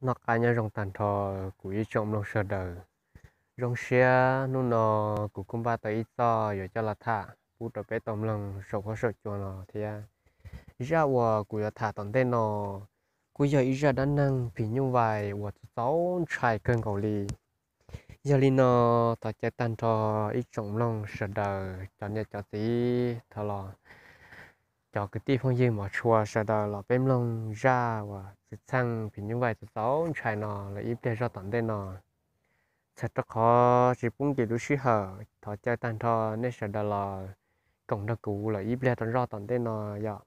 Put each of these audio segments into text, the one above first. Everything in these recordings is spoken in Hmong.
Noj qab nyob zoo tag nrho kuv ib tsoom mloog sawv daws. Zoo siab hnub no kuv kuj npaj tau ib txoj yuav coj los tham pub rau peb tau mloog saum huab saum cua no thiab. Zaj uas kuv yuav tham tom ntej no kuj yog ib zaj dab neeg phim nyuj vais uas txaus ntshai kawg nkaus li. Yog li no, thov caw tag nrho ib tsoom mloog sawv daws, cov niam cov txiv, thov los cov kwv tij phooj ywg mov tshua sawv daws los peb mloog zaj uas txwm txheej phim nyuj vais txaus ntshai no lawm ib pliag zog tom ntej no. Txhawm rau qhov tsis pub nkim lub sij hawm, thov caw tag nrho nej sawv daws los koom nrog kuv lawm ib pliag rau zaj tom ntej no yom.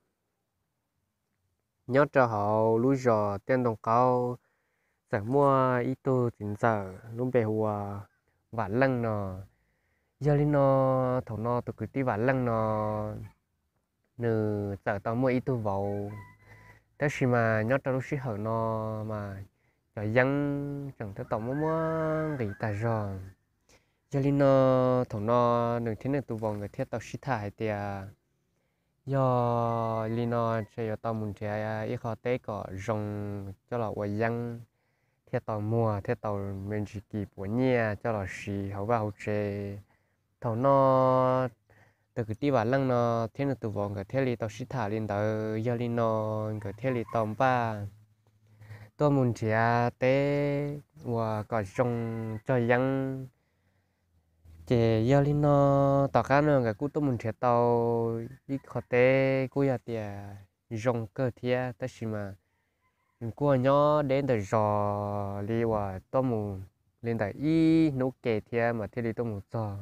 Nyob rau hauv lub zos Tiaj Ntoo Qaub, txawm muaj ib tug txiv ntxawm lub npe hu ua Vam Leej no. Yog li no, thaum no tus kwv tij Vam Leej no nws txawm tau muaj ib tug vauv, tab sis mas nyob rau lub sij hawm no mas cov yeeb tseem tab tom muaj muaj nqis tag zog. Yog li no, thaum no nws thiab nws tus vauv nkawd thiaj tau sib tham hais tias, yog li no ces yuav tau mus nrhiav ib qho teb kom zoo coj los ua yeeb, thiaj tau muag thiaj tau me ntsis kis puav nyiaj coj los siv hauv vaj hauv tsev. Thaum no tus kwv tij Vam Leej no thiab nws tus vauv nkawd thiaj li tau sib tham li ntawd. Yog li no nkawd thiaj li tau npaj tuaj mus nrhiav teb uas kom zoo cog yeeb. Ces yog li no, tom qab no nkawd kuj tuaj mus nrhiav tau ib qho teb kuj yog tias zoo kawg thiab, tab sis mas kuj nyob deb ntawm zos li uas tuaj mus li ntawm ib hnub ke thiab mas thiaj li tuaj mus txog.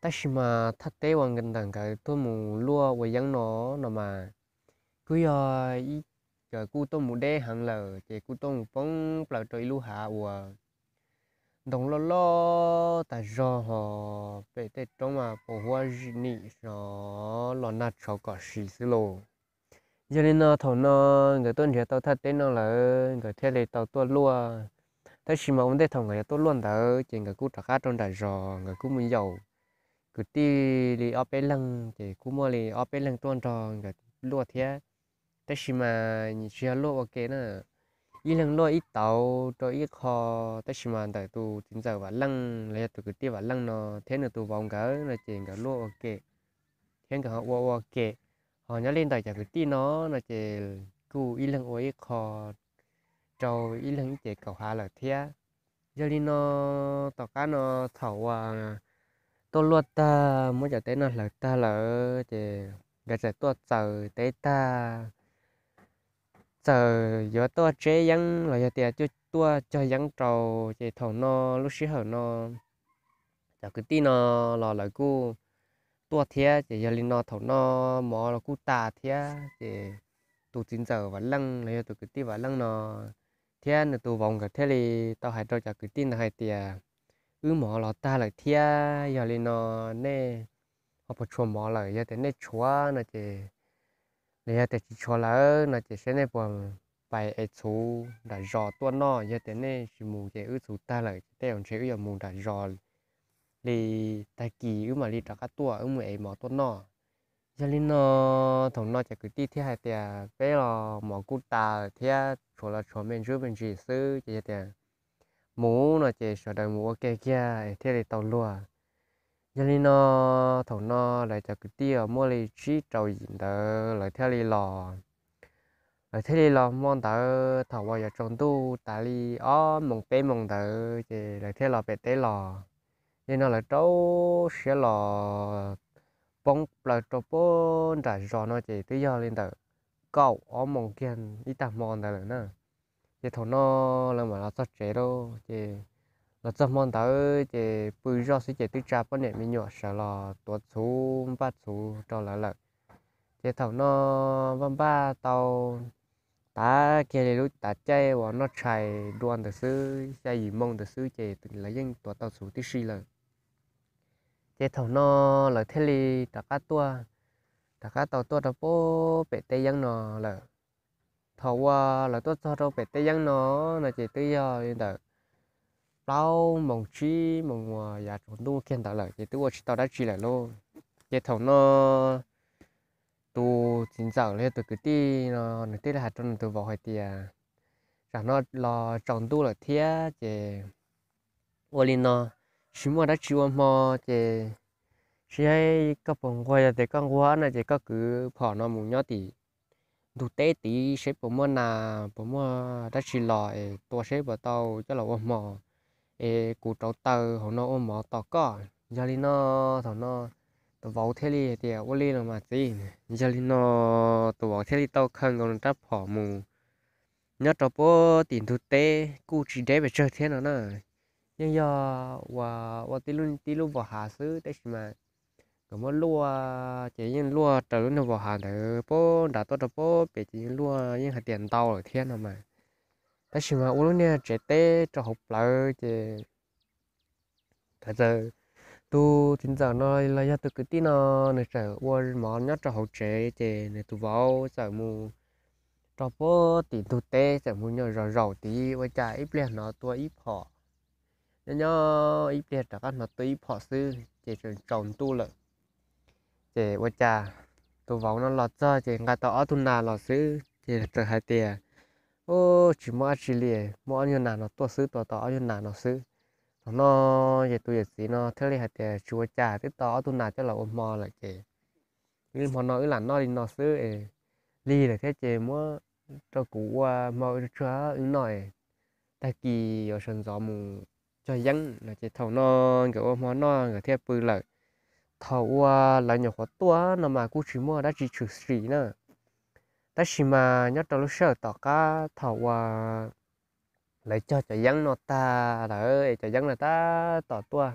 Tab sis mas thaj teb uas ntawm nkawd tuaj mus luaj ua yeeb no, no mas kuj yog ib, kuj tuaj mus deb heev lawm ces kuj tuaj mus poob plaws rau ib lub hav uas ntoo loj loj tas zog hos pem tej roob mas pos huab zim nim no los nag tshauv kom si xwb lauj. Yog li no thaum no nkawd tuaj nrhiav tau thaj teb no lawm nkawd thiaj li tau tuaj luaj. Tab sis mas ua ntej thaum nkawd yuav tuaj luaj ntawd ces nkawd kuj rov qab rau nram zos, nkawd kuj mus yaum kwv tij li ob peb leeg, ces kuj muaj li ob peb leeg tuaj nrog nkawd luaj thiab. Tab sis mas tsis yog luaj ua ke na, ib leeg luaj ib tauv rau ib qho. Tab sis mas ntawm tus txiv ntxawm Vam Leej los yog tus kwv tij Vam Leej no thiab nws tus vauv nkawd no ces nkawd luaj ua ke thiab nkawd ho ua ua ke. Ho nyob li ntawm cov kwv tij no, no ces kuj ib leeg ua ib qho rau ib leeg ib ce kaum hav lawm thiab. Yog li no, tom qab no thaum uas tuaj luaj tag muab cov teb no hlawv tag lawm ces nkawd txawm tuaj txaws teb tag, txawm yuav tuaj tseb yeeb los yog tias tuaj cog yeeb rau. Ces thaum no lub sij hawm no cov kwv tij no los lawv kuj tuaj thiab. Ces yog li no thaum no mov los kuj tas thiab ces tus txiv ntxawm Vam Leej los yog tus kwv tij Vam Leej no thiab nws tus vauv nkawd thiaj li tau hais rau cov kwv tij ntawd hais tias, wb mov los tag lawm thiab, yog li no nej ho puas tshuav mov lawm? Yog tias nej tshuav no ces, los yog tias tsis tshuav lawm no ces saib nej puas pais ev txhuv nram zos tuaj noj. Yog tias nej tsis mus ces wb txhuv tag lawm ces tej zaum ntshe wb yuav mus nram zos li, tag kis wb mam li rov qab tuaj wb mus ev mov tuaj noj. Yog li no thaum no cov kwv tij thiaj hais tias peb los mov kuj tas thiab tshuav los tshuav me ntsis me ntsis xwb ces yog tias mus no ces sawv daws mus ua ke kiag es thiaj li tau luag. Yog li no thaum no lawv cov kwv tij uas muaj li tsib rau yim ntawd lawv thiaj li los. Lawv thiaj li los hmo ntawd thaum uas yuav tsaus ntuj tas li ob moos peb moos ntawd ces lawv thiaj los pem teb los. Yog li no lawv rau siab los poob plaws rau pem nram zos no ces twb yog li ntawm kaum ob moos kiag ib tag hmo ntawd lawm na. Ces thaum no lawv mam los txog tsev lawm ces los txog hmo ntawd ces pw zoj xwb ces twb tsa poj niam me nyuam sawv los tuav txhuv npaj txhuv rau lawv lawm. Ces thaum no npaj npaj tau tav kiag li lub tav caij uas noj tshais dua ntawd xwb, xya yim moos ntawd xwb ces lawv yeej tuav tau txhuv tib si lawm. Ces thaum no lawv thiaj li rov qab tuaj, rov qab tau tuaj rau pem teb yeeb no lawm. Thaum uas lawv tuaj txog rau pem teb yeeb no, no ces twb yog li ntawm plaub moos tsib moos uas yav tsaus ntuj kiag ntawd lawm ces twb ua tsis tau dab tsi lawm lauj. Ces thaum no tus txiv ntxawm los yog tus kwv tij no nws thiaj li hais rau nws tus vauv hais tias, tsam no los tsaus ntuj lawm thiab ces ua li no, tsis muaj dab tsi ua hmo ces, saib koj puas nquag, yog tias koj nquag no ces koj kwv phom no mus nyob tim ntug teb tid saib puas muaj nas puas muaj dab tsi los es tua saib puas tau coj los ua hmo es kuv rauv taws hauv no ua mov tos koj. Yog li no, thaum no tus vauv thiaj li tias, Ua li los mas txiv. Yog li no tus vauv thiaj li tau khaws nkaus nws rab phom mus nyob rau puag tim ntug teb kuj tsis deb pes tsawg thiab no na. Yeej yog ua, ua tib lub, tib lub vos hav xwb tab sis mas nkawd muab luaj ces yeej luaj raws lub niag vos hav ntawd puag nrad tuaj rau puag pem ces yeej luaj, yeej hais tias ntau lawm thiab no mas. Tab sis mas ua lub niag tsev teb rau hauv plawv ces txawm tus txiv ntxawm no los yog tus kwv tij no nws txawm ua mov nyob rau hauv tsev ces nws tus vauv txawm mus rau puag tim ntug teb txawm mus nyob zov zaum tid ua cas ib pliag hnov tua ib phom. Nyob nyob ib pliag rov qab hnov tua ib phom xwb ces tsaus ntuj lawm. Ces ua cas tus vauv no los txog ces nqa tau ob tug nas los xwb ces txawm hais tias, Ub, tsis muaj dab tsi li, muaj ob nyuag nas no tuaj xwb, tua tau ob nyuag nas no xwb. Thaum no ces tus yawm txiv no thiaj li hais tias, Tsis ua cas, twb tau ob tug nas coj los ua hmo lawm ces wb hmo no wb lam noj li no xwb es lig lawm thiab ces muab rau kuv ua hmo tsuag wb noj es tag kis yuav sawv ntxov mus cog yeeb no ces thaum no nkawd ua hmo noj nkawd thiaj pw lawm. Thaum uas lawv nyuam qhuav tuaj no mas kuj tsis muaj dab tsi tshwm sim na. Tab sis mas nyob rau lub sij hawm tom qab thaum uas lawv cog cov yeeb no tag lawm es cov yeeb no tab tom tuaj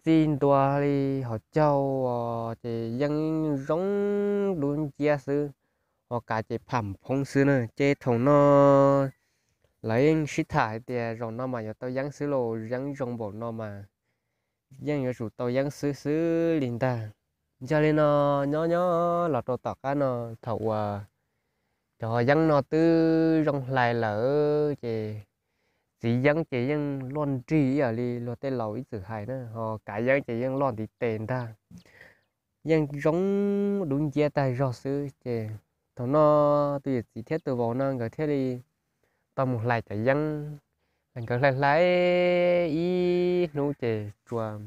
txij ntua li hauv caug ces yeeb zoo dub nciab xwb, ho kav ces pham phoob xwb na. Ces thaum no lawv yeej sib tham hais tias, Zaum no mas yuav tau yeeb xwb los, yeeb zoo npaum no mas yeej yuav tsum tau yeeb xwb xwb li ntag. Yog li no nyob nyob los rau tom qab no, thaum uas cov yeeb no twb zoo hlais lawm ces txiv yeeb ces yeej luaj nrig ib yam li luag tej laus ib txwm hais na, ho kav yeeb ces yeej loj ntiv tes ntag, yeej zoo dub nciab tag zog xwb. Ces thaum no tus yawm txiv thiab tus vauv no nkawd thiaj li tau mus hlais cov yeeb. Nkawd hlais hlais ib hnub ces tsuas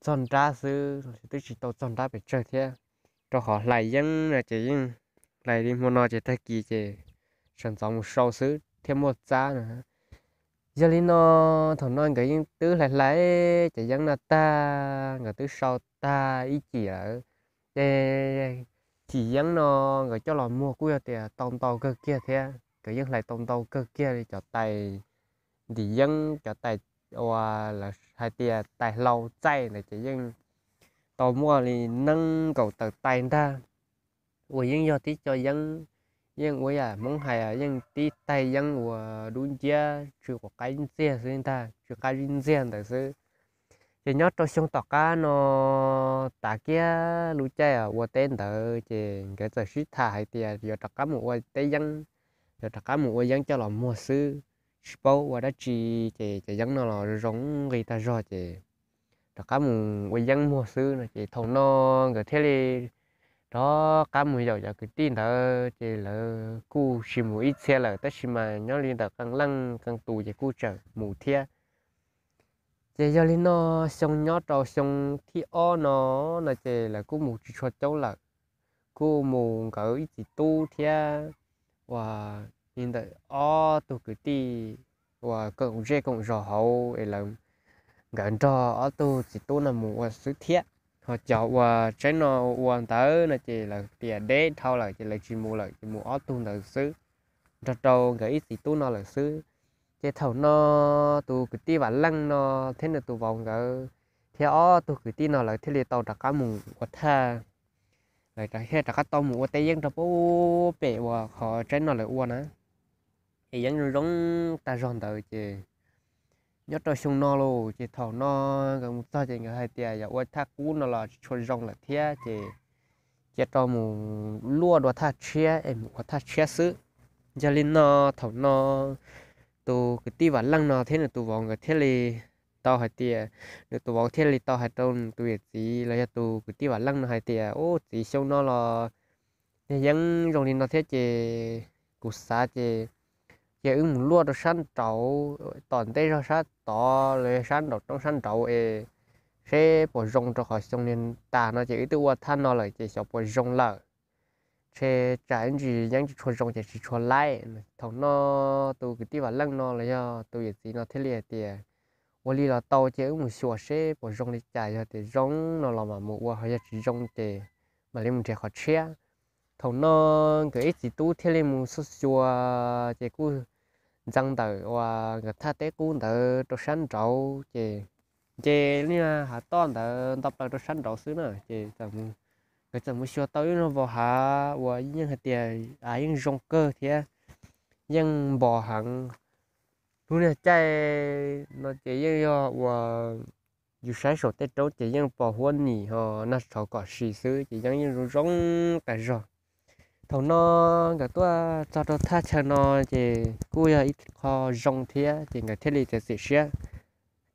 txog nrab xwb, twb tsis tau txog nrab pes tsawg thiab, rau qhov hlais yeeb no ces yeej hlais li hmo no ces tag kis ces sawv ntxov mus sau xwb thiaj muaj txab no. Yog li no thaum no nkawd yeej twb hlais hlais cov yeeb no tag, nkawd twb sau tag ib cim lawm, ces cim yeeb no nkawd coj los muag kuj yog tias tau ntau kawg kiag thiab. Nkawd yeej hlais tau ntau kawg kiag li cov tais ntim yeeb, cov tais uas lawv hais tias tais hlau txaij ntawd ces yeej tau muaj li nees nkaum tawm tais ntag, uas yeej yog tib co yeeb, yeej ua yam Hmoob hais yeej tib tais yeeb uas dub nciab tsw quav qaib ntxiag xwb ntag, tsw qaib zib ntxiag ntawd xwb. Ces nyob rau xyoo tom qab no, tav kiag lub caij ua teb ntawd ces nkawd txawm sib tham hais tias yuav rov qab mus ua teb yeeb, yuav rov qab mus ua yeeb coj los muag xwb, tsis paub ua dab tsi, ces cov yeeb no los zoo nqi tag zog ces rov qab mus ua yeeb muag xwb no. Ces thaum no nkawd thiaj li rov qab mus yaum cov kwv tij ntawd, ces lawv kuj tsis mus ib txhia lawm, tab sis mas nyob li ntawm qee leej qee tus ces kuj tseem mus thiab. Ces yog li no, xyoo nyob rau xyoo thib ob no, no ces lawv kuj mus tsis tshua coob lawm, kuj mus nkawd ib txiv tub thiab uas li ntawm ob tug kwv tij uas koom zej koom zos hauv es lawv, nkawd nrog ob tug txiv tub no mus ua xwb thiab. Ho cov uas tsaib no ua ntawd no ces lawv tias deb dhau lawm ces lawv tsis mus lawm, ces mus ob tug ntawd xwb, nrog rau nkawd ib txiv tub no lawm xwb. Ces thaum no tus kwv tij Vam Leej no thiab nws tus vauv nkawd thiab ob tug kwv tij no lawv thiaj li tau rov qab mus ua thaj, lawv thiaj rov qab tau mus ua teb yeeb rau puag pem uas qhov tsaib no lawv ua na, es yeeb zoo zoo tag zog ntawd ces nyob rau xyoo no los ces thaum no nkawd mus txog ces nkawd hais tias yog ua thaj qub no los tsis tshua zoo lawm thiab ces cia rau mus luaj dua thaj tshiab es mus ua thaj tshiab xwb. Yog li no thaum no tus kwv tij Vam Leej no thiab nws tus vauv nkawd thiaj li tau hais tias, nws tus vauv thiaj li tau hais rau nws tus yawm txiv los yog tus kwv tij Vam Leej no hais tias, Ub, txiv, xyoo no los niag yeeb zoo li no thiab ces kuv xav ces ces wb mus luaj rau sab nraud, tom ntej zog sab tod los yog sab nraum roob sab nraud es seb puas zoo, rau qhov xyoo niag tas no ces wb twb ua thaj no lawm ces xyov puas zoo lawm. Tshe tsam ib ntsis yeeb tsis tshua zoo ces tsis tshua laib. Thaum no tus kwv tij Vam Leej no los yog tus yawm txiv no thiaj li hais tias, ua li los tau, ces wb mus xyuas seb puas zoo li cas, yog tias zoo no los mam mus ua, ho yog tsis zoo ces mam li mus nrhiav qhov tshiab. Thaum no nkawd ib txiv tub thiaj li mus xyuas xyuas ces kuj ntxeev ntawm uas nkawd thaj teb qub ntawd rau sab nraud ces nce li hav toj ntawd nto plaws rau sab nraud xwb na ces nkawd txawm mus xyuas tau ib lub vos hav uas yeej hais tias yeej zoo kawg thiab yeej npos heev. Lub niag caij no ces yeej yog uas yus saib saum tej roob ces yeej pos huab nim ho nag tshauv kom si xwb ces yeej yeej zoo zoo tas zog. Thaum no nkawd tuaj txog rau thaj chaw no ces kuj yog ib qho zoo thiab ces nkawd thiaj li txiav txim siab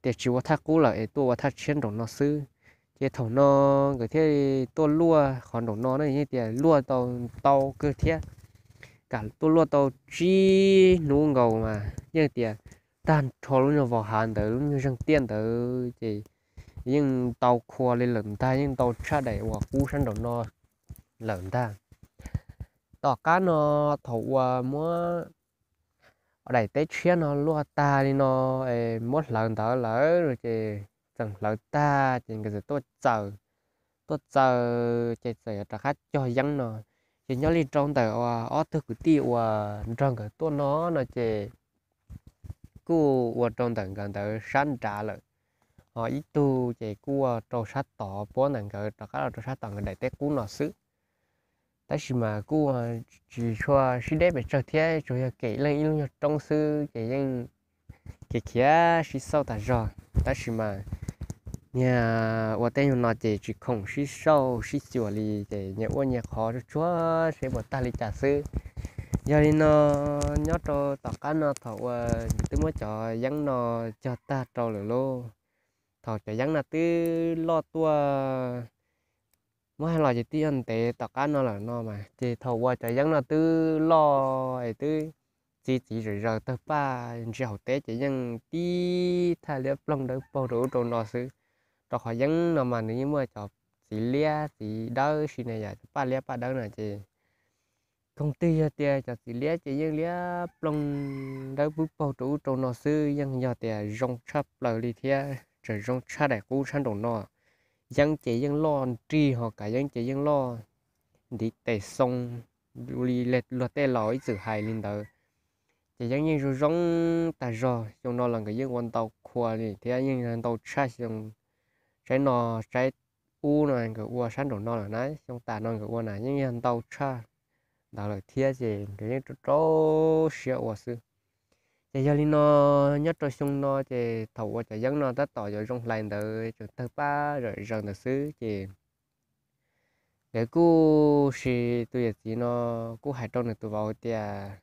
tias tsis ua thaj qub lawm es tuaj ua thaj tshiab nraum no xwb. Ces thaum no nkawd thiaj li tuaj luaj qhov nraum no na, yeej tias luaj tau ntau kawg thiab, kam tuaj luaj tau tsib hnub nkaus mas yeej tias tag nrho lub nyuag vos hav ntawd lub nyuag zeeg tiaj ntawd ces yeej ntau khua li lawm ntag, yeej ntau tshaj daim uas qub sab nraum no lawm ntag. Tom qab no thaum uas muab daim teb tshiab no luaj tag li no, muab hlawv ntawd lawm ces txawm hlawv tag ces nkawd txawm tuaj txaws, tuaj txaws ces txawm yuav rov qab cog yeeb no. Ces nyob li rau ntawm ob tug kwv tij uas nrog nkawd tuaj no no ces kuj ua rau ntawm nkawd ntawd sab nrad lawm, ho ib tug ces kuj ua rau sab tod puab ntawm nkawd rov qab los rau sab tom nkawd daim teb qub no xwb. Tab sis mas kuj tsis tshua sib deb pes tsawg thiab, tsuas yog kem leej ib lub nyuag roob xwb ces yeej khiav khiav sib xauj tas zog. Tab sis mas niag ua tej nyuag no ces tsis khoom sib xauj sib xyuas li ces nyias ua nyias qhov tsuag tsuag seb puas tag li cas xwb. Yog li no, nyob rau tom qab no thaum uas twb muab cov yeeb no cog tag rau lawm lauj, thaum cov yeeb no twb loj tuaj, muab hais los ces twb yog ntev tom qab no lawm no mas, ces thaum uas cov yeeb no twb loj es twb txi txiv zawm zaws tawg paj ntsia hauv teb ces yeej tib thaj liab ploog dawb paug rau ub rau no xwb. Rau qhov yeeb no mas nws yeej muaj cov txiv liab txiv dawb si na yom, cov paj liab paj dawb na ces koog twg yog tias cov txiv liab ces yeej liab ploog dawb pwb paug rau ub rau no xwb, yeej yog tias zoo tshaj plaws li thiab tseem zoo tshaj daim qub sab nraum no. Yeeb ces yeej loj nrig ho kav yeeb ces yeej loj ntiv tes xoo li luag tej laus ib txwm hais li ntawd. Ces yeeb yeej zoo zoo tag zog, xyoo no los nkawd yeej ua ntau khua li thiab yeej ntau tshaj xyoo, tsaib no tsaib ub no nkawd ua sab nraum no lawm na, xyoo tas no nkawd ua na yeej yog ntau tshaj ntawd lawm thiab ces nkawd yeej rau rau siab ua xwb. Ces yog li no, nyob rau xyoo no ces thaum uas cov yeeb no tab tom yuav zoo hlais ntawd tseem tawg paj zawm zaws ntawd xwb ces nkawd kuj sis tus yawm txiv no kuj hais rau nws tus vauv tias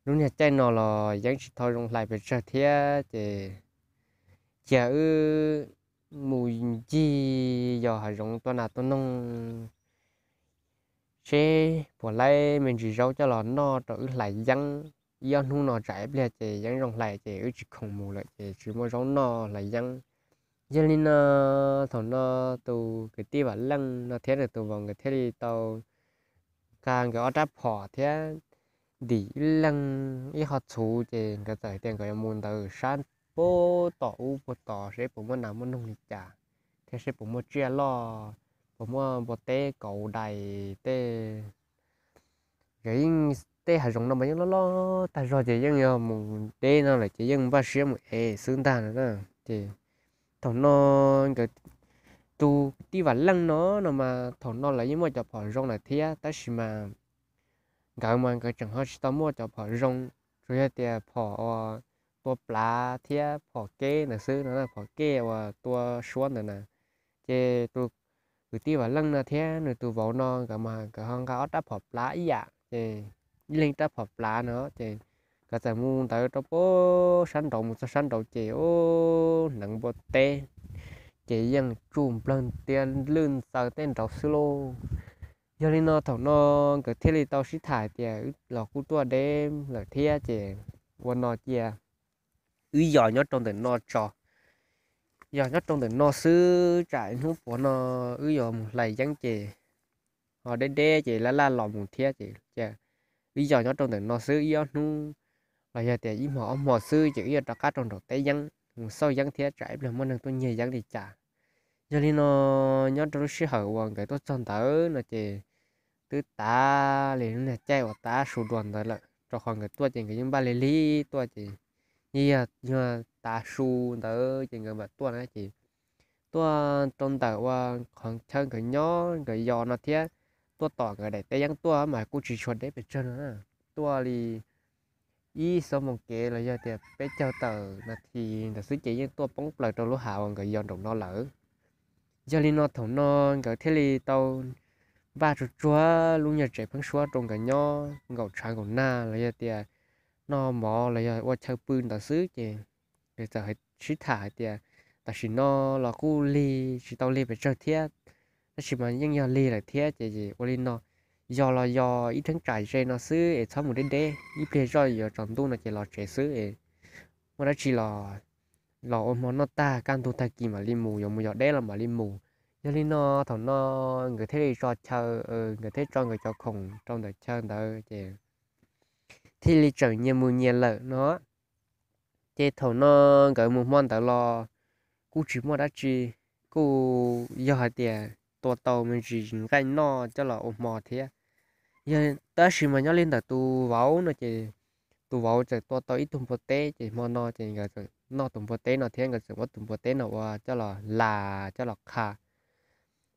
lub niag caij no los yeeb tsis tau zoo hlais pes tsawg thiab ces cia wb mus ncig yos hav zoov tua nas tua noog seb puas laib me ntsis zaub coj los noj rau wb hlais yeeb. Ib ob hnub no tsam ib pliag ces yeeb zoo hlais ces wb tsis khoom mus lawm ces tsis muaj zaub noj hlais yeeb. Yog li no, thaum no tus kwv tij Vam Leej no thiab nws tus vauv nkawd thiaj li tau nqa nkawd ob rab phom thiab ntim ib leeg ib qho txhuv ces nkawd txawm hais tias nkawd yuav mus ntawd sab puag tom ub puag tod seb puas muaj nas muaj noog li cas thiab seb puas muaj tsiaj loj, puas muaj npua teb kauv dais tej. Ces yeej tej hav zoov no mas yeej loj loj tag zog ces yeej yog mus deb no lawm ces yeej npaj siab mus ev xwb ntag no na. Ces thaum no nkawd tus kwv tij Vam Leej no no mas thaum no lawv yeej muaj cov phom zoo lawm thiab tab sis mas nkawd mas nkawd tseem ho tsis tau muaj cov phom zoo, tsuas yog tias phom tua plav thiab phom keb ntawd xwb no, phom keb uas tua suab ntawd na. Ces tus kwv tij Vam Leej no thiab nws tus vauv no nkawd mas nkawd ho nqa ob rab phom plav ib yam ces ib leeg rab phom plav no ces nkawd txawm mus ntawd rau puag sab nraud, mus txog sab nraud ces ub hneev npua teb ces yeej tsuj nplawg tiab lwj ntxaws tej nraud xwb lauj. Yog li no thaum no nkawd thiaj li tau sib tham tias los kuj tuaj deb lawm thiab ces ua no cia wb yos nyob rau ntawm no tso. Yos nyob rau ntawm no xwb tsam hnub puav no wb yuav mus hlais yeeb ces ho deb deb ces laj laj los mus thiab ces cia wb yos nyob rau ntawm no xwb ib ob hnub los yog tias ib hmo ob hmo xwb ces wb yuav rov qab rau nraum teb yeeb mus xauj yeeb thiab tsam ib pliag muaj neeg tuaj nyiag yeeb li cas. Yog li no, nyob rau lub sij hawm uas nkawd tuaj txog ntawd no ces twb tav li lub niag caij uas tav su dua ntawd lawm, rau qhov nkawd tuaj ces nkawd yeej npaj lig lig tuaj ces yeej yog tav su ntawd ces nkawd mam tuaj na ces tuaj rau ntawm ua qhov chaw nkawd nyob nkawd yos no thiab tuaj tom nkawd daim teb yeeb tuaj mas kuj tsis tshua deb pes tsawg no na. Tuaj li ib xuab moos kev los yog tias peb caug tawm nas this ntawd xwb ces yeej tuaj poob plaws rau lub hav uas nkawd yos nraum no lawm. Yog li no thaum no nkawd thiaj li tau npaj tsuag tsuag lub nyuag tsev pheeb suab rau nkawd nyob nkaum tshav nkaum nag los yog tias noj mov los yog ua chaw pw ntawd xwb ces nkawd txawm sib tham hais tias tam sim no los kuj lig tsis tau lig pes tsawg thiab, tab sis mas yeej yog lig lawm thiab ces ua li no, yos los yos ib theeb tsam ze no xwb es txhob mus deb deb, ib pliag zoj yuav tsaus ntuj no ces los tsev xwb es muaj dab tsi los los ua hmo noj tag kaj ntug tag kis mam li mus, yuav mus yos deb los mam li mus. Yog li no thaum no nkawd thiaj li tso chaw, nkawd thiaj tso nkawd cov khoom rau ntawm chaw ntawd ces thiaj li tseem nyias mus nyias lawm no. Ces thaum no nkawd mus hmo ntawd los kuj tsis muaj dab tsi, kuj yog hais tias tua tau me ntsis nqaij noj coj los ua hmo thiab. Yog tab sis mas nyob li ntawm tus vauv no ces tus vauv txawm tua tau ib tug npua teb ces hmo no ces nkawd txawm noj tus npua teb no thiab nkawd txawm muab tus npua teb no ua coj los las coj los qha,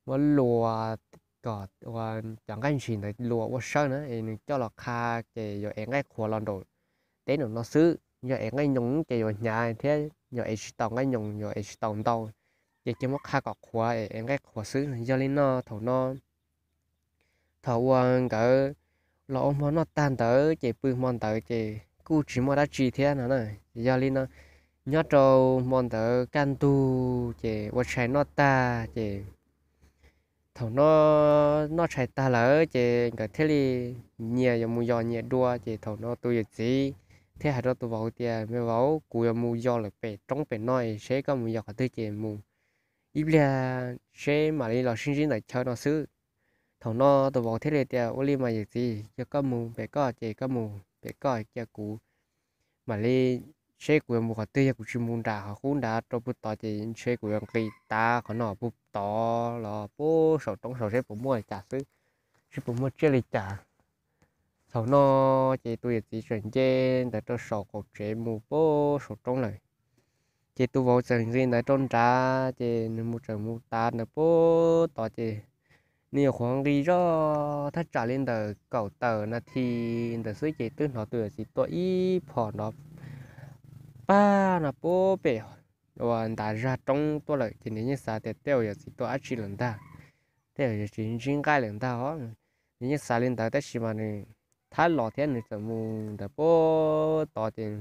muab luas kom ua cov nqaij ntshis ntawd luas ua sawb na es nws coj los qha ces yuav ev nqaij qhuav los nraum teb nraum no xwb, yog ev nqaij nyoos ces yuav hnyav thiab yog ev tsis tau nqaij nyoos yuav ev tsis tau ntau, ces cia muab qha kom qhuav es ev nqaij qhuav xwb. Yog li no thaum no thaum uas nkawd los ua hmo noj tag ntawd ces pw hmo ntawd ces kuj tsis muaj dab tsi thiab no na. Yog li no nyob rau hmo ntawd kaj ntug ces ua tshais noj tag ces thaum no noj tshais tag lawm ces nkawd thiaj li nyias yuav mus yos nyias dua ces thaum no tus yawm txiv thiaj hais rau tus vauv tias, Me vauv, kuv yuav mus yos lawm pem roob pem no es seb koj mus yos qhov twg ces mus, ib pliag seb mam li los sib ntsib ntawm chaw no xwb. Thaum no tus vauv thiaj li tias, Ua li mas yawm txiv, yog koj mus pem koj ces koj mus pem koj, cia kuv mam li seb kuv yuav mus qhov twg, yog kuv tsis mus nram qhov qub nrad rau puag tod ces ntshe kuv yuav nqis tav qhov no puag tod los puag saum roob saud seb puas muaj li cas xwb, seb puas muaj tsiaj li cas. Thaum no ces tus yawm txiv tseem nce ntawd rau saum qaum tsev mus puag saum roob lawm. Ces tus vauv txawm nqis ntawd rau nrad ces nws mus tseem mus tav ntawd puag tod ces nws nyuam qhuav nqis zoj thaj tsam li ntawm kaum tawm nas this ntawd xwb ces twb hnov tus yawm txiv tua ib phom nrov pag no puag pem uas ntav zaj roob tuaj lawm ces nws yeej xav tias tej zaum yawm txiv tua dab tsi lawm ntag, tej zaum yawm txiv ntsib nqaij lawm ntag os. Nws yeej xav li ntawd tab sis mas nws thab los thiab nws txawm mus ntawd puag tod ces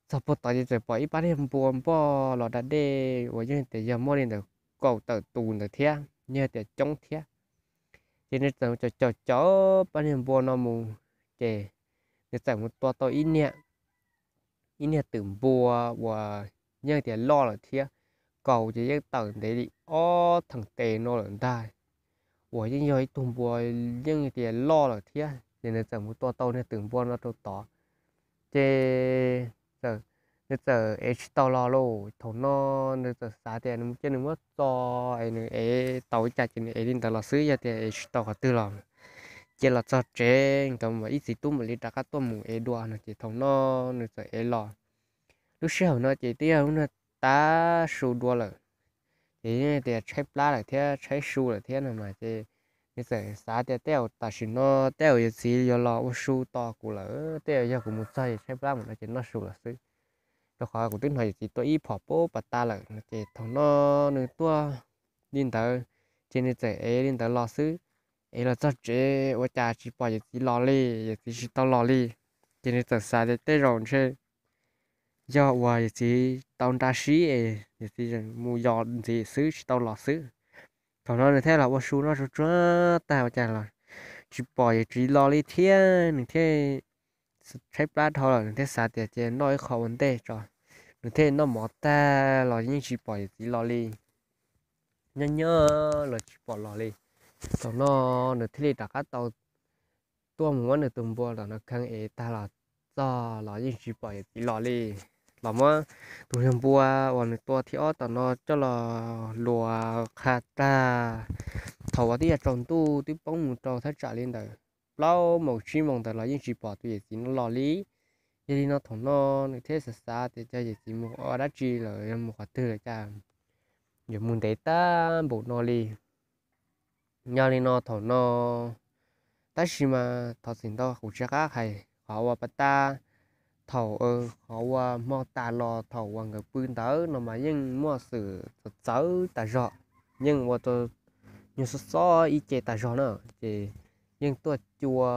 txog puag tod ces txawm pom ib pab niag npua npoj los da dej uas yeej tias yog muaj li ntawm kaum tawm tus ntawd thiab, yog tias coob thiab. Ces nws txawm caum caum caum pab niag npua no mus, ces nws txawm mus tua tau ib niag, ib niag twm npua uas yeej tias loj lawm thiab, kaus ces yeej tawm ntev li ob theem tes no lawm ntag, uas yeej yog ib tug npua yeej tias loj lawm thiab. Ces nws txawm mus tua tau niag twm npua no rau tod, ces nws txawm ev tsis tau los lauj. Thaum no nws txawm xav tias nws cia nws muab txo es nws ev tau ib cas ces nws ev li ntawd los xwb, yog tias ev tsis tau qhov twg los cia los txog tsev nkawd mam ib txiv tub mam li rov qab tuaj mus ev dua no. Ces thaum no nws txawm ev los. Lub sij hawm no ces twb yog lub niag tav su dua lawm, ces yeej tias tshaib plab lawm thiab tshaib su lawm thiab no mas ces nws txawm xav tias tej zaum tam sim no tej zaum yawm txiv yuav los ua su tos kuv lawm, tej zaum yog kuv mus txog es tshaib plab mus no ces noj su los xwb, rau qhov kuv twb hnov yawm txiv tua ib phom puag pas tas lawm no. Ces thaum no nws tuaj li ntawd, ces nws txawm ev li ntawd los xwb. Ev los txog tsev ua cas tsis pom yawm txiv los li, yawm txiv tsis tau los li. Ces nws txawm xav tias tej zaum ntshe yog uas yawm txiv tau nra sib es yawm txiv mus yos ntxiv xwb tsis tau los xwb. Thaum no nws thiaj los ua su noj tsuag tsuag tag ua cas los tsis pom yawm txiv los li thiab, nws thiaj tshaib plab dhau lawm, nws thiaj xav tias ces noj ib qho ua ntej tso. Nws thiaj noj mov tag los yeej tsis pom yawm txiv los li. Nyob nyob los tsis pom los li. Thaum no nws thiaj li rov qab tau tuaj mus muab nws tus npua tom no kheej es tag los txog los yeej tsis pom yawm txiv los li. Los muab tus niag npua uas nws tua thib ob tom no coj los luas qha tag. Thaum uas twb yuav tsaus ntuj twb poob mus rau thaj tsam li ntawd plaub moos tsib moos ntawd los yeej tsis pom tus yawm txiv no los li. Yog li no thaum no nws thiaj xav xav tias cov yawm txiv mus ua dab tsi lawm, yog mus qhov twg lawm cas yuav mus ntev tag npaum no li. Yog li no thaum no, tab sis mas thov txim ntau kuv tsis qab hais qhov uas pas tas, thaum qhov uas hmo tas los thaum uas nkawd pw ntawd no mas yeej muaj xwm txawv txawv tas zog, yeej ua rau nyuag xob xob ib ce tas zog na, ces yeej tuaj cua,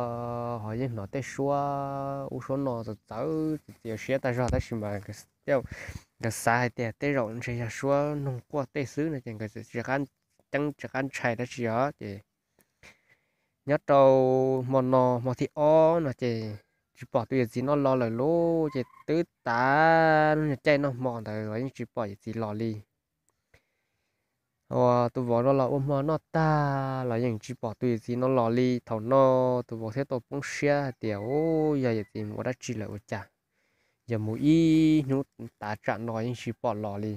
ho yeej hnov tej suab ub suab no txawv txawv txiav siab tas zog, tab sis mas nkawd xav hais tias tej zaum ntshe yog suab noog quaj tej xwb no ces nkawd tsis qab ceeb tsis qab ntshai dab tsi os. Ces nyob rau hmo no hmo thib ob no ces tsis pom tus yawm txiv no los lawm lauj, ces twb tav lub caij noj hmo ntawd los yeej tsis pom yawm txiv los li. Uas tus vauv no los ua hmo noj tag los yeej tsis pom tus yawm txiv no los li. Thaum no tus vauv thiaj tau poob siab hais tias, u, yog yawm txiv mus ua dab tsi lawm ua cas, yog mus ib hnub tav tsam no yeej tsis pom los li,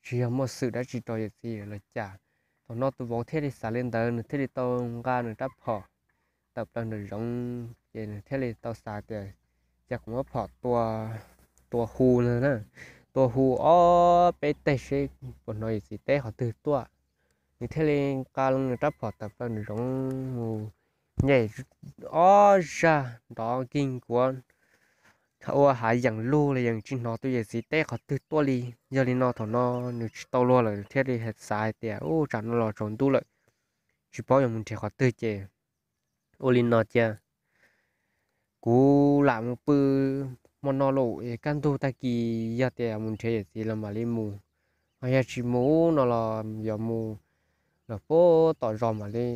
tsis yog muaj xwm dab tsi rau yawm txiv los cas. Thaum no tus vauv thiaj li xav li ntawd, nws thiaj li tau nqa nws rab phom tawm plaws nraum zoov, ces nws thiaj li tau xav tias, cas kuv muab phom tua, tua hu no na, tua hu ob peb teg seb puas hnov yawm txiv teb qhov twg tuaj. Nws thiaj li nqa nws rab phom tawm plaws nraum zoov mus, nyem ob zag nrov nkig nkuav ua hav yeem lug los yeej tsis hnov tus yawm txiv teb qhov twg tuaj li. Yog li no thaum no nws tsis tau luag lawm, thiaj li xav hais tias, u, tsam no los tsaus ntuj lawm, tsis paub yuav mus nrhiav qhov twg ces ua li no cia, kuv lam mus pw hmo no lawm es kaj ntug tag kis yog tias mus nrhiav yawm txiv los mam li mus, ho yog tsis mus no los yuav mus los puag tom zos mam li,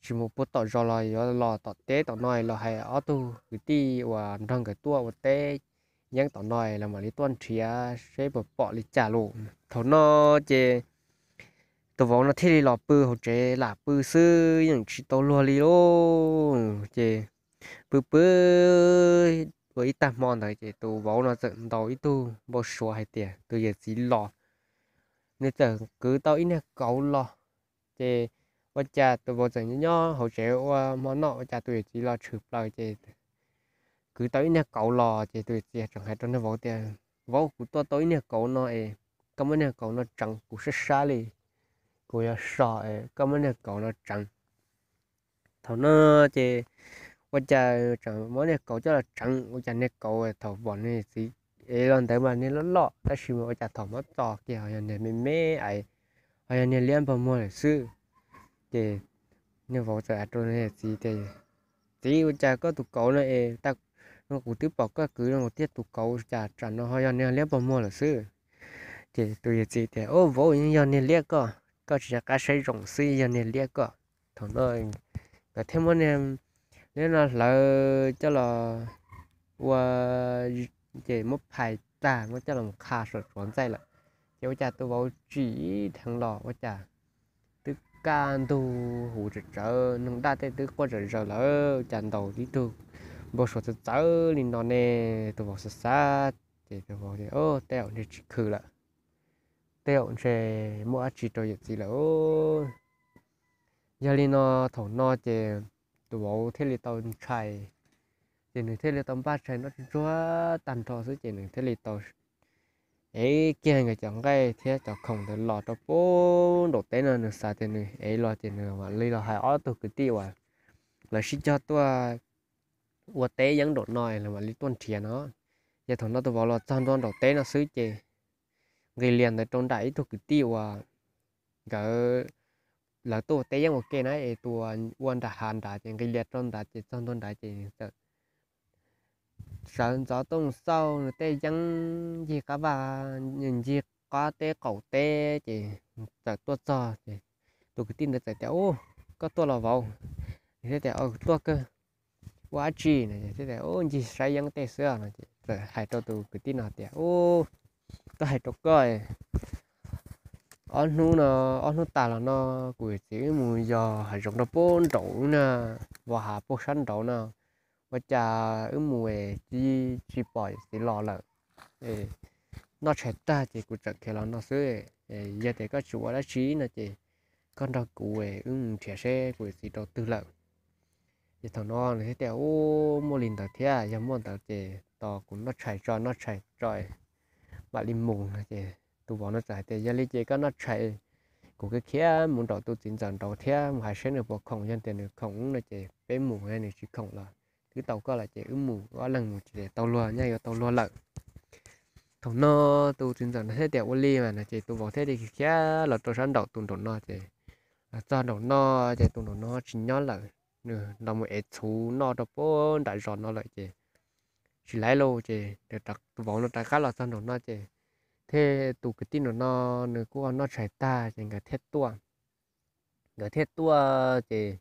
tsis mus puag tom zos los yuav los tom teb tom no los hais ob tug kwv tij uas nrog nkawd tuaj ua teb yeeb tom no los mam li tuaj nrhiav seb puas pom li cas lauj. Thaum no ces tus vauv no thiaj li los pw hauv tsev lam pw xwb yeej tsis tau luag li lauj. Ces pw pw ua ib tag hmo ntawd ces tus vauv no txawm ntaus ib tug npau suav hais tias tus yawm txiv los. Nws txawm kwv tau ib niag kauv los, ces ua cas tus vauv txawm nyob hauv tsev ua hmo noj ua cas tus yawm txiv los tshwm plaws ces kwv tau ib niag kauv los ces tus yawm txiv tseem hais rau niag vauv tias, vauv, kuv tua tau ib niag kauv no es koj muab niag kauv no tseev, kuv sab sab li, kuv yuav so es koj muab niag kauv no tseev. Thaum no ces ua cas tseem muab niag kauv coj los tseev, ua cas niag kauv thaum pom niag txiv ev los ntawd mas niag loj loj, tab sis mas ua cas thaum muab txo kiag ho yog niag me me ais, ho yog niag liab npog muag lawm xwb. Ces niag vauv txawm hais rau niag txiv tias, txiv, ua cas koj tus kauv no es, no kuv twb pom koj kwv no kuv thiaj tus kauv, cas tsam no ho yog niag liab npog muag lawm xwb. Ces tus yawm txiv tias, o, vauv, yeej yog niag liab koj, koj tsis nco qab saib zoo xwb, yog niag liab koj. Thaum no nkawd thiaj muab niag liab no hlawv coj los ua, ces muab phais tag muab coj los qha saum tsuav ntxaij lawm. Ces ua cas tus vauv tsim dheev los ua cas twb kaj ntug huv tsawv tsawv, noog daj tej twb quaj zom zaws lawm, cas ntaus ib tug npau suav txawv txawv li no ne. Tus vauv xav xav ces tus vauv tias, o, tej zaum ntshe tsis khw lawm, tej zaum ntshe muaj dab tsi rau yawm txiv lawm. Yog li no thaum no ces tus vauv thiaj li tau ntshai, ces nws thiaj li tau npaj tshais noj tsuag tsuag tag nrho xwb ces nws thiaj li tau ev kiag nkawd cov nqaij thiab cov khoom ntawd los rau puag nraum teb no. Nws xav tias nws ev los ces nws mam li los hais ob tug kwv tij uas lawv sib cog tuaj ua teb yeeb nraum no es lawv mam li tuaj nrhiav no. Ces thaum no tus vauv los txog ntua nraum teb no xwb ces nqis lias ntawd rau nram ib tug kwv tij uas nkawd, lawv tuaj ua teb yeeb ua ke na es tus ua nram hav nrad ces nqis lias rau nrad ces txog ntua nrad ces nws txawm sawv ntxov tooj xauj nws tej yeeb, ncig qab vaj, ncig qab teb qaum teb ces txawm tuaj txog ces tus kwv tij ntawd txawm tias, u, koj tuaj los vauv? Nws thiaj tias, tuaj kawg. ua dab tsi no ces thiaj tias, Ub, ncig saib yeeb tej xwb no ces txawm hais rau tus kwv tij no tias, Ub, twb hais rau koj, ob hnub no, ob hnub tas los no kuv txiv wb mus yos hav zoov rau puag nraud na, vos hav puag sab nraud no, ua cas wb mus es tsis pom txiv los lawm. Noj tshais tag ces kuv txawm khiav los no xwb. Yog tias koj tsis ua dab tsi no ces koj nrog kuv wb mus nrhiav seb kuv txiv rau twg lawm. Ces thaum no nws thiaj tias, Ub, muaj li ntawd thiab, yog muaj ntawd ces tos kuv noj tshais tso, noj tshais tso mam li mus no ces tus vauv no txawm hais tias, Yog li ces koj noj tshais, kuv khiav mus nraum tus txiv ntxawm nraud thiab mus hais seb nws puas khoom, yog tias nws khoom no ces peb mus, nws tsis khoom los twb tau koj lawm ces wb mus, ob leeg mus ces tau luag, nyob yuav tau luag lawm. Thaum no tus txiv ntxawm no thiaj tias, Ua li mas no ces tus vauv thiaj li khiav los rau sab nraum tus nraum no ces los txog nraum no ces tus nraum no tsis nyob lawm, nws los mus ev txhuv noj rau puag nram zos no lawm ces tsis laiv lauj. Ces tus vauv no rov qab los txog nraum no ces thiab tus kwv tij nraum no nws kuj noj tshais tag ces nkawd thiaj tuaj. Nkawd thiaj tuaj ces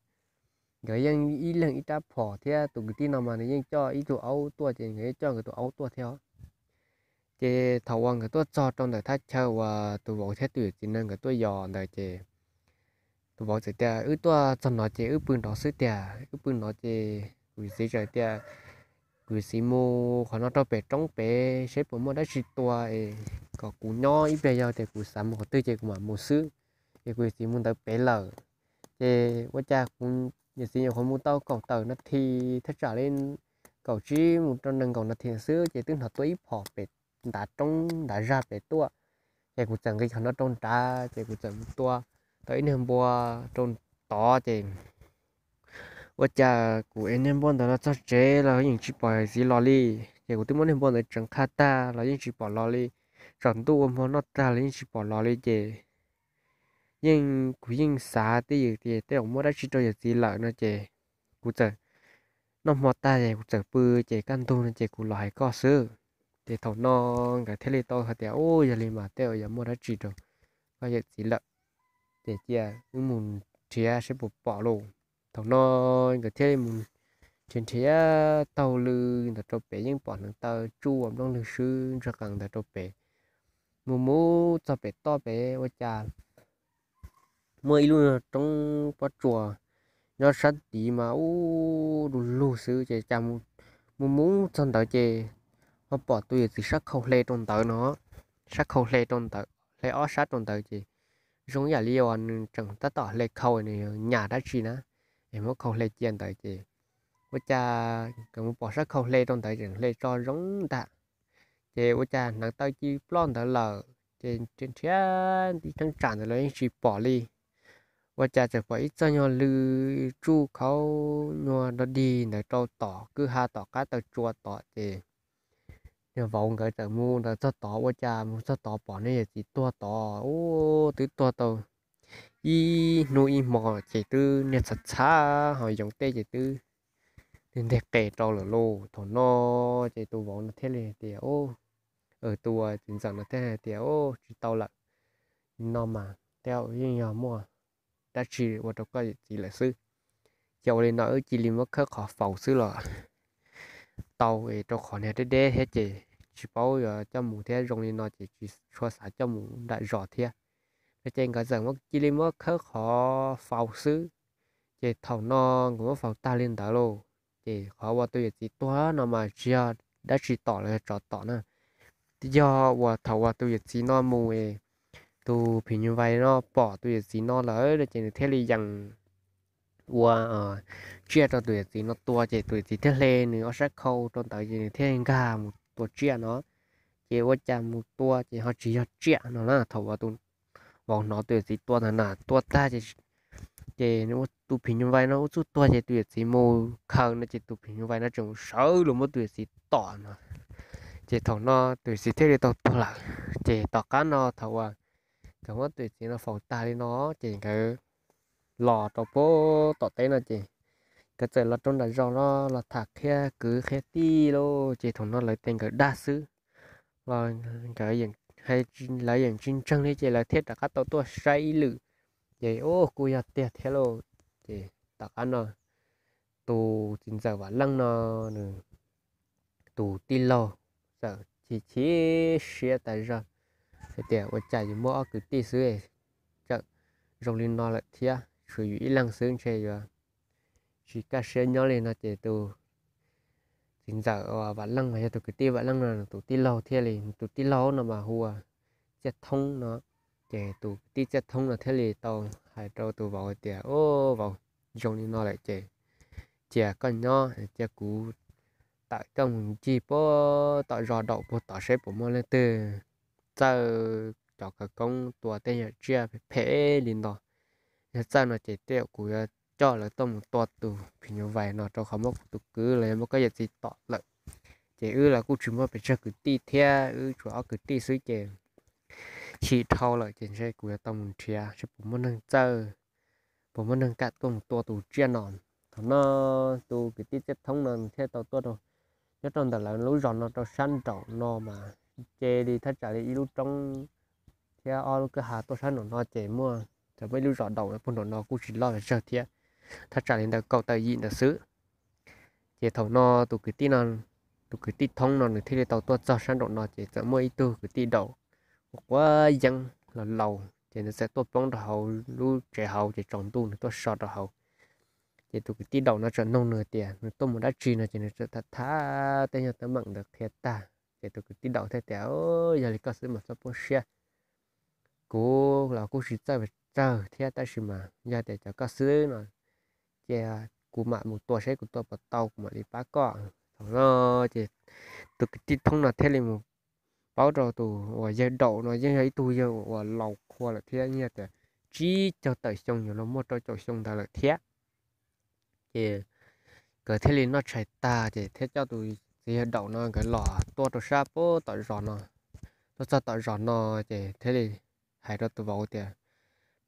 nkawd yeej ib leeg ib rab phom thiab tus kwv tij no mas nws yeej coj ib tug aub tuaj ces nkawd yeej coj nkawd tus aub tuaj thiab. Ces thaum uas nkawd tuaj txog rau ntawm thaj chaw uas tus vauv thiab tus yawm txiv no nkawd tuaj yos ntawd ces tus vauv txawm tias, Wb tuaj txog no ces wb pw nrov xwb tiag, wb pw no ces kuv txiv txawm tias kuv txiv mus qhov no rau pem roob pem seb puas muaj dab tsi tua es kom kuv nyob ib pliag, yog tias kuv xav mus qhov twg ces kuv mam mus xwb, es kuv txiv mus ntawd pem lawm. Ces ua cas kuv yawm txiv nyuam qhuav mus tau kaum tawm nas this thiab tsam li kaum tsib mus rau nees nkaum nas this xwb ces twb hnov tua ib phom pem ntav roob ntav zag pem tuaj. Ces kuv txawm nqis qhov no rau nrad ces kuv txawm mus tua tau ib niag npua rau tod ces ua cas kuv ev niag npua ntawd los txog tsev los yeej tsis pom yawm txiv los li. Ces kuv twb muab niag npua ntawd tseev qha tag los yeej tsis pom los li, tsaus ntuj ua hmo noj tag los yeej tsis pom los li ces yeej kuv yeej xav twj ywm tias tej zaum muaj dab tsi rau yawm txiv lawm no ces kuv txawm noj hmo tag es kuv txawm pw ces kaj ntug no ces kuv los hais koj xwb. Ces thaum no nkawd thiaj li tau hais tias, Ub, yog li mas tej zaum yuav muaj dab tsi rau koj yawm txiv lawm, ces cia wb mus nrhiav seb puas pom lauj. Thaum no nkawd thiaj li mus nrhiav nrhiav taug lw ntawd rau pem yeej pom hneev taw tsuj ua nplooj lwg swb ntsuag qees ntawd rau pem. Mus mus txog pem toj pem ua cas muaj ib lub roob pob tsuas nyob sab tid mas ub du lug xwb ces cas mus mus txog ntawd ces ho pom tus yawm txiv sab khau hle rau ntawd no, sab khau hle rau ntawd, hle ob sab rau ntawd ces zoo yam li uas nws tseem tab tom hle khau nws nyas dab tsi na, es muab khau hle cia ntawd ces ua cas nkawd mus pom sab khau hle rau ntawd tseem hle tso zoo ntag. Ces ua cas hneev taw cia li ploj ntawd lawm ces nrhiav nrhiav ib cheeb tsam ntawd los yeej tsis pom li. Ua cas txawm pom ib txoj nyuag lw tsuj khaub nyuag dog dig ntawd rau tom kwj ha tom qab taw tsua tod ces niag vauv nkawd txawm mus ntawd txog tod ua cas mus txog tod pom niag yawm txiv tuag tod ub, twb tuag tau ib hnub ib hmo ces twb niag txhav txhav ho yoov tej ces twb nteg qe rau lawm lauj. Thaum no ces tus vauv no thiaj li tias, tus txiv ntxawm no thiaj hais tias, Ub, tsis tau lawm, no mas tej zaum yeej yog muaj dab tsi ua rau koj yawm txiv lawm xwb. Ces ua li no wb cia li muab khawb qhov faus xwb los tau, rau qhov niag deb deb thiab ces tsis paub yuav coj mus thiab, zoo li no ces tsis tshua xav coj mus nram zos thiab. No ces nkawd txawm cia li muab khawb qhov faus xwb. Ces thaum no nkawd muab faus tag li ntawd lauj, ces qhov uas tus yawm txiv tuag no mas tsis yog dab tsi tom los yog tsov tom na, yog uas thaum uas tus yawm txiv no mus es tus phim nyuj vais no pom tus yawm txiv no lawm no ces nws thiaj li yees ua tsiaj rau tus yawm txiv no tua ces tus yawm txiv thiaj hle nws ob sab khau rau ntawd ces nws thiaj nkag mus tua tsiaj no. Ces ua cas mus tua ces ho tsis yog tsiaj no na, thaum uas tus vauv hnov tus yawm txiv tua ntawd na, tua tag ces, ces tus phim nyuj vais no ua txuj tuag ces tus yawm txiv mus khaws no ces tus phim nyuj vais no tseem sawv los muab tus yawm txiv tom no. Ces thaum no tus yawm txiv thiaj li tau tuag lawm. Ces tom qab no thaum uas nkawd muab tus yawm txiv no faus tag li no ces nkawd los rau puag tom teb no ces nkawd txawm los rau nram zos no los tham qhia kwv qhia tij lauj. Ces thaum no lawv tes nkawd dag xwb los nkawd, lawv yeej tsis ntseeg li ces lawv thiaj rov qab tau tuaj saib ib lwm. Ces ub, kuj yog tiag thiab lauj. Ces tom qab no tus txiv ntxawm Vam Leej no nws tus tij laug txawm chim chim siab tas zog hais tias ua cas yuav muaj ob kwv tij xwb txawm zoo li no lawm thiab, tshuav yus ib leeg xwb ntshe yuav tsis kaj siab nyob li no ces tus txiv ntxawm Vam Leej los yog tus kwv tij Vam Leej no nws tus tij laug thiaj li, tus tij laug no mas hu ua Txiaj Thoob no, ces tus kwv tij Txiaj Thoob no thiaj li tau hais rau tus vauv tias, Au, vauv, zoo li no lawm ces cia koj nyob, cia kuv tawm koj mus ncig puag tom zos Daum puag tod seb puas muaj leej twg txawj cov khawv koob tua tej yam tsiaj phem li no. Yog txawj no ces tej zaum kuv yuav coj lawv tuaj mus tua tus phim nyuj vais no rau qhov muab kuv tus kwv los yog muab koj yawm txiv tom lawm. Ces wb los kuj tsis muaj pes tsawg kwv tij thiab, wb tsuas ob kwv tij xwb ces chim dhau lawm ces ntshe kuv yuav tau mus nrhiav seb puas muaj neeg txawj, puas muaj neeg kam tuaj mus tua tus tsiaj no. Thaum no tus kwv tij Txiaj Thoob no thiaj tau tuaj rau, nyob rau ntawm lawv lub zos no rau sab nraum no mas ces li thaj tsam li ib lub roob thiab ob lub kwj ha tuaj sab nraum no ces muaj, txawm muaj ib lub zos Daum puag nraum no kuj tsis loj pes tsawg thiab, thaj tsam li ntawm kaum tawm yim ntawd xwb. Ces thaum no tus kwv tij no, tus kwv tij Thoob no nws thiaj li tau tuaj txog sab nraum no ces txawm muaj ib tug kwv tij Daum quav yeeb los laus ces nws txawm tuaj poob rau hauv lub tsev hauv ces tsaus ntuj nws tuaj so rau hauv. Ces tus kwv tij Daum no txawm nug nws tias nws tuaj mus dab tsi no ces nws txawm tham tham tej nyuag teeb meem ntawd qhia tag ces tus kwv tij Daum thiaj tias, Yog li koj xwb mas txhob poob siab, kuv los kuj tsis txawj pes tsawg thiab tab sis mas yog tias cov koj xwb no ces kuv mam mus tua seb kuv tua puas tau kuv mam li pab koj. Thaum no ces tus kwv tij Thoob no thiaj li mus paub rau tus uas yawg Daum no yeej yog ib tug yawg uas laus qhua lawm thiab, yeej yog tias tsib caug tawm xyoo yuav luag muaj rau caum xyoo ntawd lawm thiab. Ces nkawd thiaj li noj tshais tag ces thiaj coj tus txiv yawg Daum no nkawd los tuaj rau sab puag tom zos no. Tuaj txog tom zos no ces thiaj li hais rau tus vauv tias,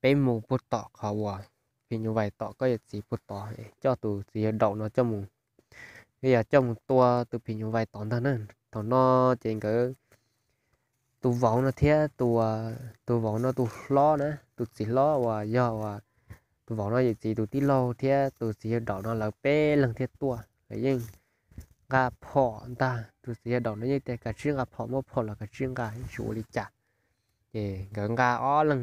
Peb mus puag tom qhov uas phim nyuj vais tom koj yawm txiv puag tod, coj tus txiv yawg Daum no coj mus, yog coj mus tua tus phim nyuj vais tod ntag na. Thaum no ces nkawd, tus vauv no thiab tus, tus vauv no tus hlob na, tus txiv hlob uas yog uas tus vauv no yawm txiv tus tij laug thiab tus txiv yawg Daum no lawv peb leeg thiaj tuaj. Lawv yeej nqa phom ntag, tus txiv yawg Daum no yeej tias kav tsij nqa phom, muaj phom los kav tsij nqa, yeej tsis ua li cas. Ces nkawd nqa ob leeg,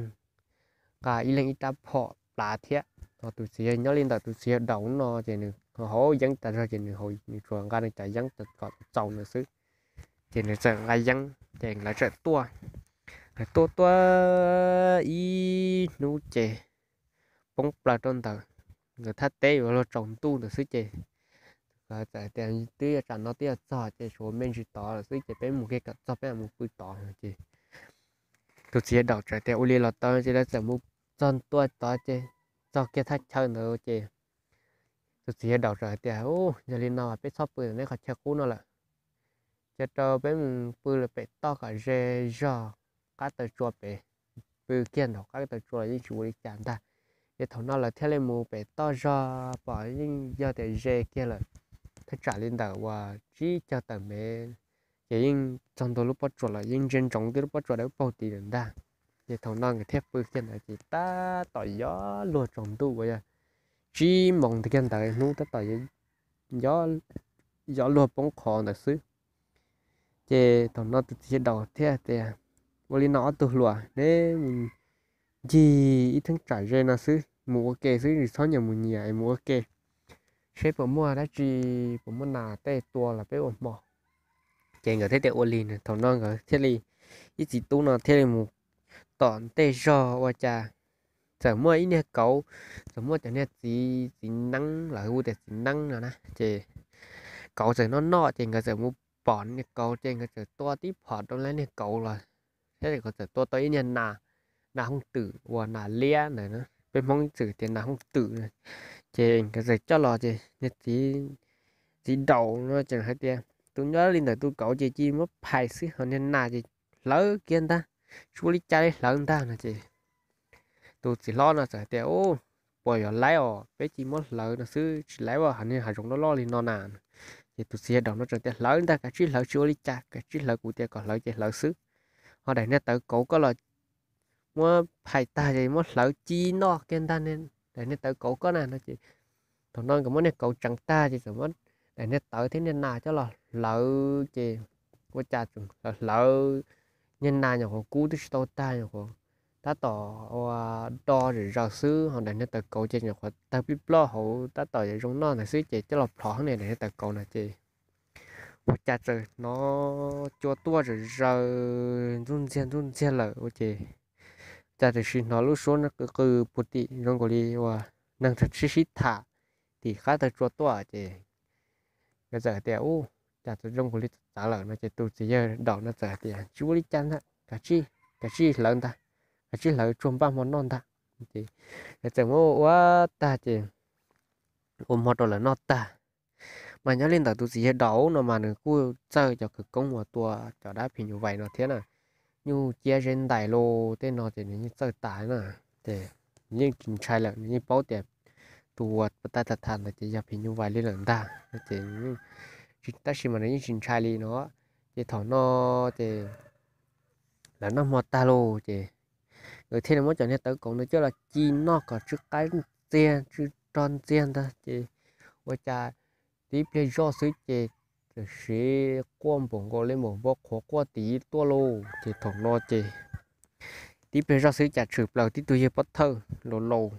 nqa ib leeg ib rab phom plav thiab. Ho tus txiv yawg nyob li ntawm tus txiv yawg Daum no ces nws haus yeeb tas zog ces nws, nws tsuas nqa nws cov yeeb kom txaus nws xwb. Ces nws txawm nqa yeeb ces lawv txawm tuaj. Lawv tuaj tuaj ib hnub ces poob plaws rau ntawm nkawd thaj teb yuav luag tsaus ntuj ntawd xwb ces txawm tias twb yuav tsam no twb yuav txog ces tshuav me ntsis tod lawm xwb ces peb mus kiag kom txog peb mam mus pw tod ces tus txiv yawg Daum txawm tias ua li los tau ces lawv txawm mus txog ntua tod ces txog kiag thaj chaw ntawd ces tus txiv yawg Daum txawm hais tias, Yog li no peb txhob pw neb qhov chaw qub no lawm, cia rau peb mus pw lawm pem toj kom ze zog qab taw tsua pem, pw kiag nraum qab taw tsua los yeej tsis ua li cas ntag. Ces thaum no lawv thiaj li mus pem toj zog pom yeej yog tias ze kiag lawm, thaj tsam li ntawm uas tsib caug tawm mev, ces yeej txog ntua lub pob tsuas los yeej ntsia ntsoov twb lub pob tsuas dawb paug tid lawm ntag. Ces thaum no nkawd thiaj pw kiag ntawd ces tab tom yuav luag tsaus ntuj uas yog tsib moos kiag ntawd hnub tab tom yuav luag poob qho ntawd xwb. Ces thaum no tus txiv yawg Daum thiaj tias, Ua li no ob tug hluas, neb mus ncig ib thaj tsam ze no xwb, mus ua ke xwb, tsis txhob nyias mus nyias, mus ua ke seb puas muaj dab tsi, puas muaj nas tej tua los peb ua hmo. Ces nkawd thiaj tias ua li no. Thaum no nkawd thiaj li, ib txiv tub no thiaj li mus tom ntej zog ua cas txawm muaj ib niag kauv, txawm muaj cov niag txiv, txiv neeb, lawv hu tias txiv neeb no na. Ces kauv txawm noj noj ces nkawd txawm mus pom niag kauv ces nkawd txawm tua tib phom rau lawv niag kauv los, thiab nkawd txawm tua tau ib niag nas, nas hooj twm uas nas liab ntawd, peb Hmoob txawm tias nas hooj twm. Ces nkawd txawm coj los ces niag txiv, txiv Daum no tseem hais tias, Tus nyob li ntawm tus kauv ces cia muab phais xwb, ho niag nas ces hlawv kiag ntag, tsis ua li cas li, hlawv ntag no ces tus txiv hlob no txawm hais tias, Puas yuav laib os, peb cia muab hlawv no xwb, tsis laib os, ho niag hav zoov loj loj li no na. Ces tus txiv yawg Daum no txawm tias, Hlawv ntag, kav tsij hlawv, tsis ua li cas, kav tsij hlawv, kuv tias kom hlawv ces hlawv xwb. Ho daim niag tawv kauv koj los muab phais tag ces muab hlawv ci noj kiag ntag, daim niag tawv kauv koj na no ces thaum no nkawd muab niag kauv tseev tag ces txawm muab daim niag tawv thiab niag nas coj los hlawv ces ua cas tseem hlawv hlawv niag nas nyuam qhuav kub twb tsis tau tag, nyuam qhuav tab tom ua do zom zaws xwb, ho daim niag tawv kauv ces nyuam qhuav tawg plij ploj hauv tab tom yuav zoo noj ntawd xwb ces coj los plhov hauv niag daim niag tawv kauv no ces ua cas txawm hnov cua tuaj zom zaws ntxuj ntxiag ntxuj ntxiag lawm ua ces cas tam sim hnov lub suab qw qw puag tim zoo nkaus li uas neeg sib sib tham tim qab taw tsua tuaj ces nkawd txawm tias, Ub, cas txawm zoo nkaus li txawv lawm no ces tus txiv yawg daum no txawm tias, Tsis ua li cas ntag, kav tsij hlawv ntag, kav tsij hlawv tsuag npaj hmo noj ntag. Ces nkawd txawm muab ua tag ces ua hmo rau lawv noj tag. Mas nyob li ntawm tus txiv yawg daum no mas nws kuj txawj cov khawv koob uas tua cov dab phim nyuj vais no thiab na. Nyuj ciab zeb ntais los tej no ces nws yeej txawj tas na. Ces nws yeej tsis ntshai lawm, nws yeej paub tias tus uas puas tag tham tham ntawd ces yog phim nyuj vais li lawm ntag. Ces tab sis mas nws yeej tsis ntshai li no. Ces thaum no ces lawv noj hmo tag lauj ces nkawd thiaj li muab cov niag tawv kauv no coj los ci noj kom tsw qaib ntxiag tsw rog ntxiag ntag ces ua cas tib pliag zoj xwb ces tam sim quaj npaum nkaus li npaum npua qhuav quaj tid tuaj lauj. Ces thaum no ces tib pliag zoj xwb cas tshwm plaws tib tug yawg pov thawj laus laus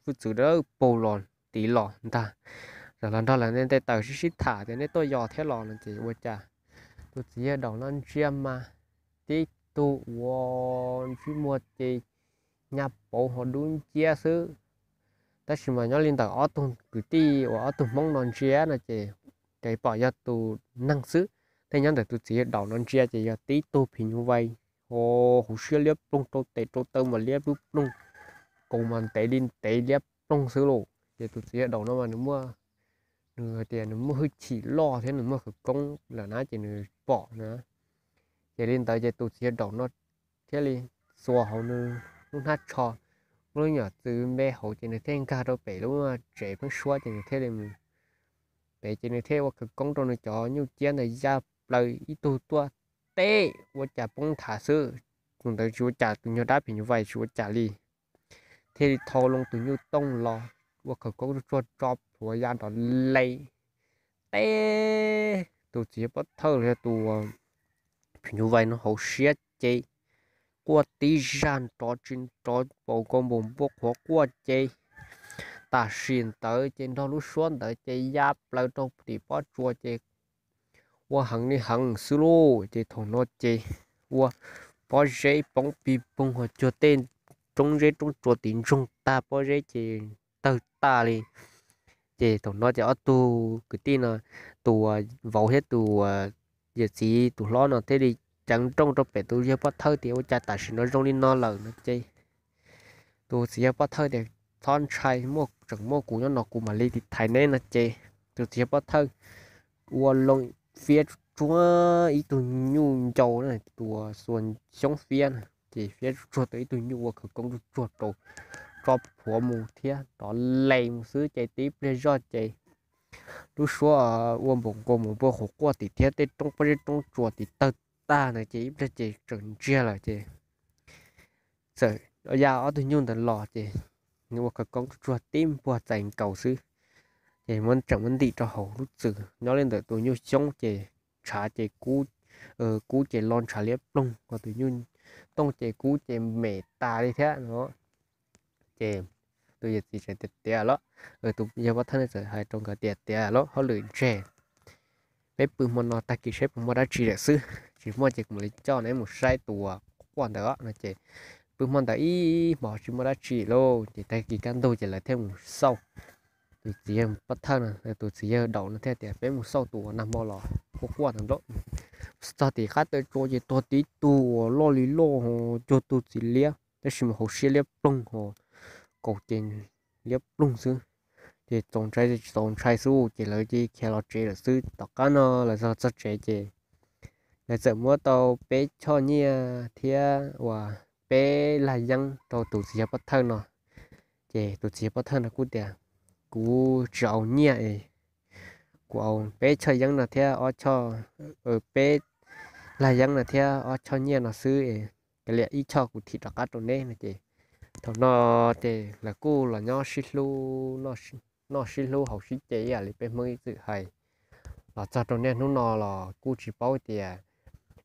hwj txwv dawb paug los tid los ntag. Los nrog lawv nte taws sib sib tham tias, Nej tuaj yos thiab los? no ces ua cas tus txiv yawg daum no ntsia mas tib tug uas ntsej muag ces hnyav pauv ho dub nciab xwb. Tab sis mas nyob li ntawm ob tug kwv tij uas ob tug Hmoob no ntsia no ces pom yog tus neeg xwb, thiab nyob ntawm tus txiv yawg daum no ntsia ces yog tib tug phim nyuj vais, hauv siab liab ploog, rau tes rau taw mas liab ploog, kaus mas ntev li ntev liab ploog xwb lauj. Ces tus txiv yawg daum no mas nws muaj, nws hais tias nws muaj hwj chim loj thiab nws muaj khawv koob lawm na ces nws pom na. Ces li ntawd ces tus txiv yawg daum no thiaj li xuas hauv nws lub hnab tsho, muab lub nyuam txwv npe hauv ces nws thiaj nkag rau pem lub tsev pheeb suab ces nws thiaj li mus pem ces nws thiaj ua khawv koob rau nws cov nyuj ciab ntawd ya plaws ib tug tuaj teb ua cas poob nthav xwb. Tus ntawd tsis ua cas, tus nyuag dab phim nyuj vais tsis ua cas li, thiaj li thau loo tus nyuj tooj los ua khawv koob tsuag tsuag tso plhuav ya nrov le teb. Tus txiv yawg pov thawj los yog tus phim nyuj vais no hauv siab ces quaj tib zaj nrov tsis nrov npaum nkaus npaum npua qhuav quaj ces tam sim ntawd ces nrog lub suab ntawd ces ya plaws rau tim pob tsuas ces ua heev li heev xwb lauj. Ces thaum no ces ua pob zeb poob pig poog ho cuag tej roob zeb roob tsuas tim ntsoog tag, pob zeb ces tawg tag li. Ces thaum no ces ob tug kwv tij no, tus vauv thiab tus yawm txiv tus hlob no thiaj li ceev nrooj rau pem tus yawg pov thawj tias, Ua cas tam sim no zoo li no lawm? no ces tus txiv yawg pov thawj tias, Txhob ntshai, muaj, tseem muaj kuv nyob no kuv mam li tiv thaiv neb. no ces tus txiv yawg pov thawj ua loo fiab tsuag tsuag ib tug nyuj ncau na, tus xuas xyoob fiab na, ces fiab tsuag tsuag tau ib tug nyuj ua khawv koob tsuag tsuag rau tso plhuav mus thiab rov le mus xwb ces tib pliag zoj ces lub suab ua npaum nkaus npaum npua qhuav quaj tim thiab tej roob pob zeb roob tsuas tim tawg tag na ces ib pliag ces tseem ntsiag lawm ces txawm ya ob tug nyuj ntawd los ces nws ua khawv koob tsuag tsuag tib npuag txais nkaus xwb ces muab tseem muab ntim rau hauv lub txwm nyob li ntawm tus nyuj xyoob ces ntshav ces kub, kub ces lo ntshav liab ploog, ho tus nyuj tooj ces kub ces mem tas li thiab no. Ces tus yawm txiv tseem tias, Tiav lawm, tus yawg pov thawj no txawm hais rau nkawd tias, Tiav lawm, hauj lwm ntseg, peb pw hmo no, tag kis saib puas muaj dab tsi lawm xwb, tsis muaj ces kuv mam li coj neb mus saib tus uas quaj ntawd. no ces pw hmo ntawd ib hmos tsis muaj dab tsi lauj, ces tag kis kaj ntug ces lawv thiaj mus xauj tus txiv yawg pov thawj no, tus txiv yawg daum no thiaj tias, Peb mus xauj tus uas nag hmo los quaj quaj ntawd lauj. Txog tim qab taw tsua ces tuag tib tug uas loj li loj ho cuag tus txiv liab, tab sis mas hauv siab liab ploog ho kaus ces liab ploog xwb. Ces txaus ntshai tsis txaus ntshai xwb ces lawv cia li khiav los tsev lawm xwb. Tom qab no lawv los txog tsev ces lawv txawm muab tau peb choj nyiaj thiab uas peb lag yeeb rau tus txiv yawg pov thawj no. Ces tus txiv yawg pov thawj no kuj tias, Kuv tsis au nyiaj es kuv au peb choj yeeb no thiab ob choj, peb lag yeeb no thiab ob choj nyiaj no xwb es kav liam ib choj kuv thim rov qab rau neb. no ces thaum no ces lawv kuj los nyob sib hlub noj noj sib hlub haus sib ce ib yam li peb Hmoob ib txwm hais. Los txog rau niaj hnub no los kuj tsis paub tias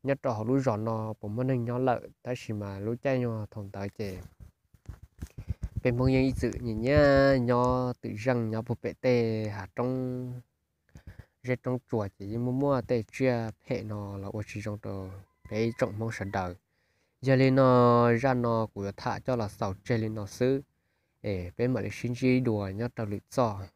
nyob rau hauv lub zos no puas muaj neeg nyob lawm, tab sis mas lub caij nyoog thaum ntawd ces peb Hmoob yeej ib txwm nyiam nyiam nyob twm zeej nyob puag pem tej hav roob, zeb roob tsuas ces yeej muaj muaj tej tsiaj phem no los ua tsis zoo rau peb ib tsoom Hmoob sawv daws. Yog li no, zaj no kuv yuav tham coj los xaus tseg li no xwb, es peb mam li sib ntsib dua nyob rau lwm txoj.